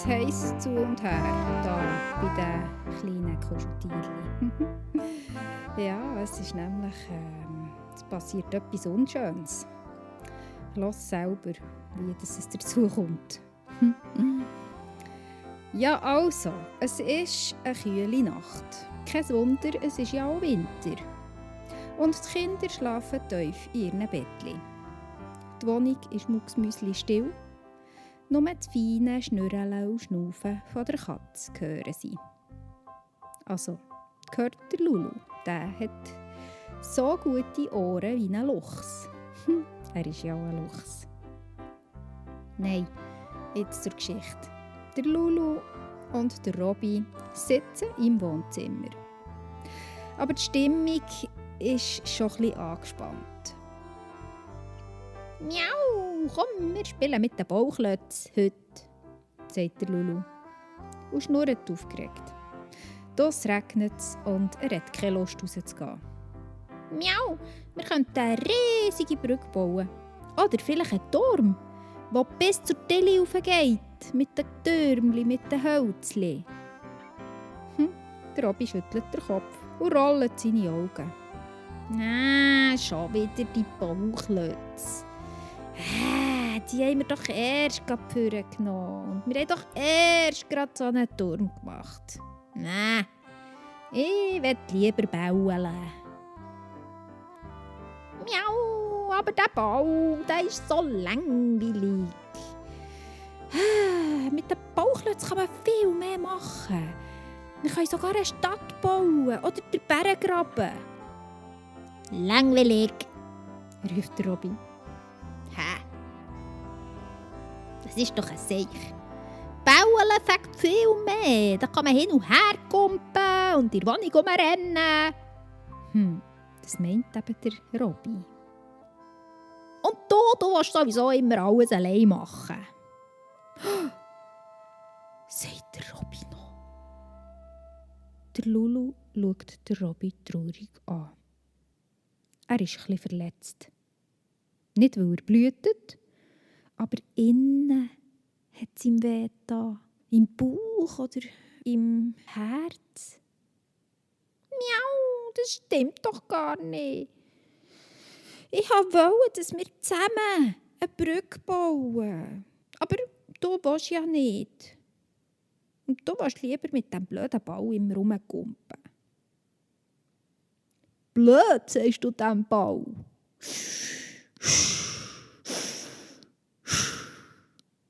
Es heisst zu und her, da bei den kleinen Kuscheltierchen. Ja, es ist nämlich, es passiert etwas Unschönes. Lass selber, wie es dazu kommt. Ja, also, es ist eine kühle Nacht. Kein Wunder, es ist ja auch Winter. Und die Kinder schlafen tief in ihren Bettchen. Die Wohnung ist mucksmüsli still. Nur das feine Schnurren und Schnaufen von der Katze hören sie. Also, gehört der Lulu. Der hat so gute Ohren wie ein Luchs. Er ist ja auch ein Luchs. Nein, jetzt zur Geschichte. Der Lulu und der Robby sitzen im Wohnzimmer. Aber die Stimmung ist schon ein bisschen angespannt. «Miau, komm, wir spielen mit den Bauklötzen heute», sagt der Lulu und schnurrt aufgeregt. Draussen regnet es und er hat keine Lust rauszugehen. «Miau, wir könnten eine riesige Brücke bauen. Oder vielleicht einen Turm, der bis zur Tilly raufgeht, mit den Türmchen, mit den Hölzchen.» Der Robby schüttelt den Kopf und rollt seine Augen. Schon wieder die Bauklötze. Die haben wir doch erst vorgenommen. Und wir haben doch erst gerade so einen Turm gemacht. Ich will lieber bauen. Miau, aber der Bau, der ist so langweilig. Mit den Bauklötzen kann man viel mehr machen. Wir können sogar eine Stadt bauen oder den Berggraben. Langweilig, ruft der Robby. Das ist doch ein Seich. Bauen fängt viel mehr. Da kann man hin und her kumpen und in der Wohnung rumrennen. Das meint eben der Robby. Und du willst sowieso immer alles allein machen. Sagt der Robby noch. Der Lulu schaut den Robby traurig an. Er ist etwas verletzt. Nicht, weil er blutet, aber innen hat es ihm weh da. Im Bauch oder im Herz. Miau, das stimmt doch gar nicht. Ich wollte, dass wir zusammen eine Brücke bauen. Aber du willst ja nicht. Und du willst lieber mit dem blöden Ball immer rumkumpen. Blöd, sagst du dem Ball.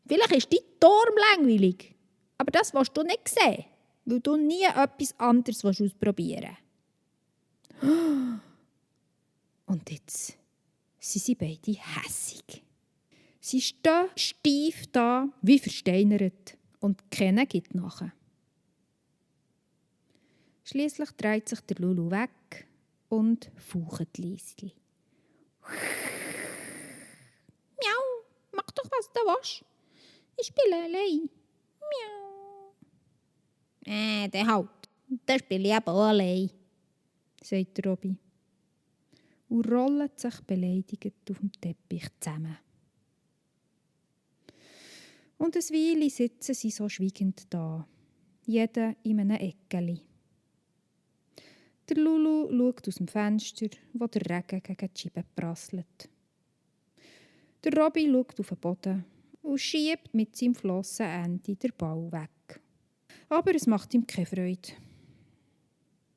Vielleicht ist dein Turm langweilig, aber das willst du nicht sehen, weil du nie etwas anderes ausprobieren willst. Und jetzt sind sie beide hässig. Sie stehen steif da, wie versteinert, und keiner gibt nach. Schliesslich dreht sich der Lulu weg und faucht leise. Miau, mach doch, was du willst. Ich spiele allein. Miau. Der halt. Der spiele ich eben auch allein, sagt der Robby. Und rollt sich beleidigt auf dem Teppich zusammen. Und eine Weile sitzen sie so schweigend da, jeder in einem Eckeli. Der Lulu schaut aus dem Fenster, wo der Regen gegen die Scheibe prasselt. Der Robby schaut auf den Boden und schiebt mit seinem Flossenende den Ball weg. Aber es macht ihm keine Freude.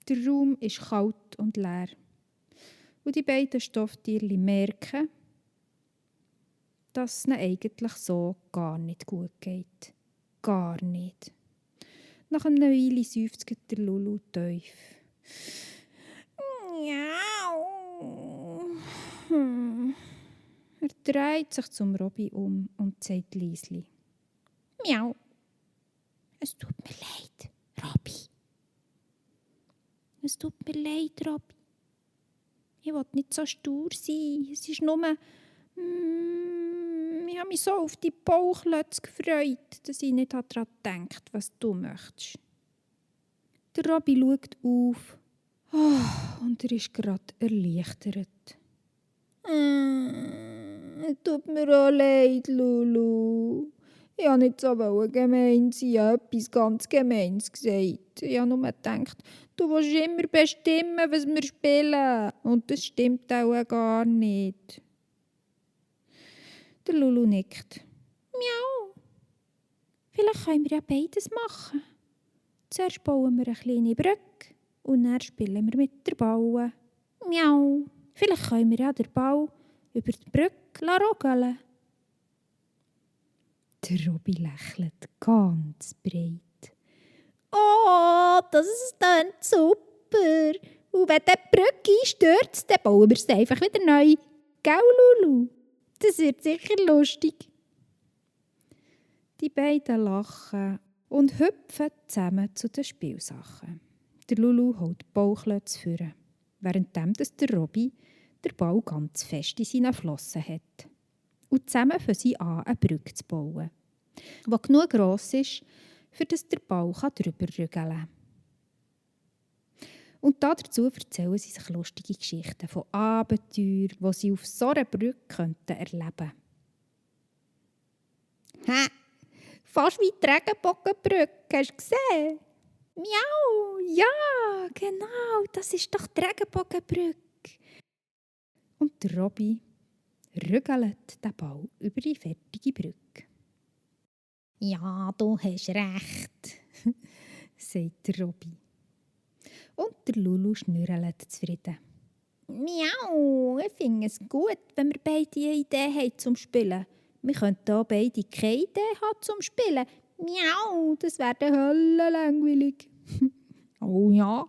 Der Raum ist kalt und leer. Und die beiden Stofftierchen merken, dass es ihnen eigentlich so gar nicht gut geht. Gar nicht. Nach einer Weile seufzt der Lulu tief. Miau. Er dreht sich zum Robby um und sagt leisli. Miau. Es tut mir leid, Robby. Es tut mir leid, Robby. Ich will nicht so stur sein. Es ist nur... ich habe mich so auf die Bauklötze gefreut, dass ich nicht daran gedacht habe, was du möchtest. Der Robby schaut auf und er ist gerade erleichtert. Es tut mir auch leid, Lulu. Ich wollte nicht so gemein sein, ich habe etwas ganz Gemeines gesagt. Ich habe nur gedacht, du willst immer bestimmen, was wir spielen. Und das stimmt auch gar nicht. Der Lulu nickt. Miau. Vielleicht können wir ja beides machen. Zuerst bauen wir eine kleine Brücke und dann spielen wir mit der Ball. Miau. Vielleicht können wir ja den Ball über die Brücke rogeln. Der Robby lächelt ganz breit. Oh, das klingt super. Und wenn die Brücke einstürzt, dann bauen wir sie einfach wieder neu. Gell, Lulu? Das wird sicher lustig. Die beiden lachen und hüpfen zusammen zu den Spielsachen. Der Lulu holt die Bauklötze vor, währenddem der Robby den Ball ganz fest in seinen Flossen hat. Und zusammen fangen sie an, eine Brücke zu bauen, die genug gross ist, für dass der Ball drüber rügeln kann. Und dazu erzählen sie sich lustige Geschichten von Abenteuern, die sie auf so einer Brücke erleben könnten. Ha! Fast wie die Regenbogenbrücke, hast du gesehen? Miau! Ja, genau, das ist doch die Regenbogenbrücke. Und der Robby rügelt den Ball über die fertige Brücke. Ja, du hast recht, sagt der Robby. Und der Lulu schnürrelt zufrieden. Miau, ich finde es gut, wenn wir beide eine Idee haben zum Spielen. Wir könnten auch beide keine Idee haben zum Spielen. Miau, das wäre höllenlangweilig. Oh ja.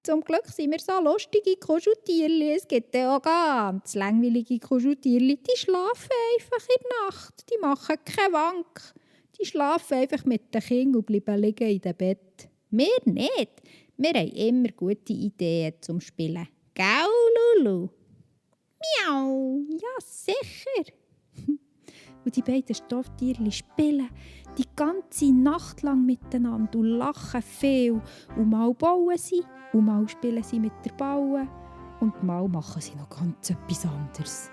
Zum Glück sind wir so lustige Kuscheltierli. Es gibt ja auch ganz langweilige Kuscheltierli. Die schlafen einfach in der Nacht. Die machen keinen Wank. Die schlafen einfach mit den Kindern und bleiben liegen in dem Bett. Wir nicht. Wir haben immer gute Ideen zum Spielen. Gell, Lulu? Miau. Ja, sicher. Und die beiden Stofftierchen spielen die ganze Nacht lang miteinander und lachen viel. Und mal bauen sie, und mal spielen sie mit der Ball. Und mal machen sie noch ganz etwas anderes.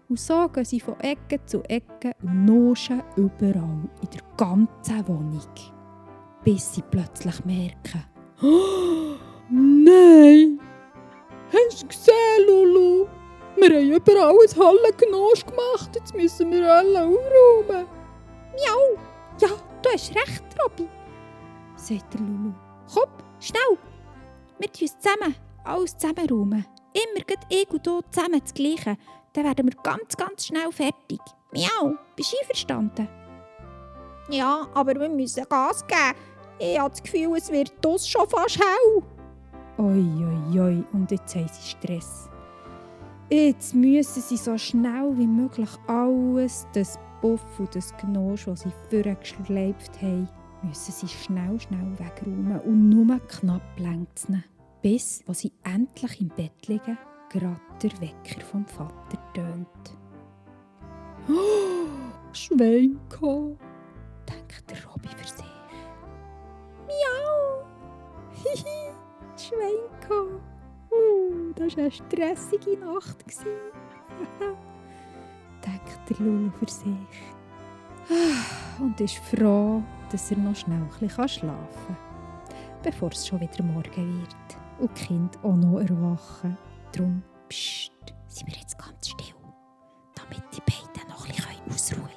Und so gehen sie von Ecke zu Ecke und nuschen überall in der ganzen Wohnung. Bis sie plötzlich merken: Oh, nein! Hast du gesehen, Lulu? Wir haben überall ein Hallengenusch gemacht, jetzt müssen wir alle aufräumen. Miau! Ja, du hast recht, Robby, sagt der Lulu. Komm, schnell! Wir tun es zusammen, alles zusammenräumen. Immer ich und du zusammen das Gleiche. Dann werden wir ganz, ganz schnell fertig. Miau, bist du einverstanden? Ja, aber wir müssen Gas geben. Ich habe das Gefühl, es wird draussen schon fast hell. Oi, und jetzt haben sie Stress. Jetzt müssen sie so schnell wie möglich alles, das Puff und das Gnosch, das sie vorgeschleift haben, müssen sie schnell wegräumen und nur knapp längzen, bis, als sie endlich im Bett liegen, gerade der Wecker vom Vater tönt. Oh, Schweinko, denkt der Robby für sich. Miau, hihi, Schweinko. Das war eine stressige Nacht. Denkt der Lulu für sich. Und ist froh, dass er noch schnell ein bisschen schlafen kann, bevor es schon wieder morgen wird und die Kinder auch noch erwachen. Darum, psst, sind wir jetzt ganz still, damit die beiden noch ein bisschen ausruhen können.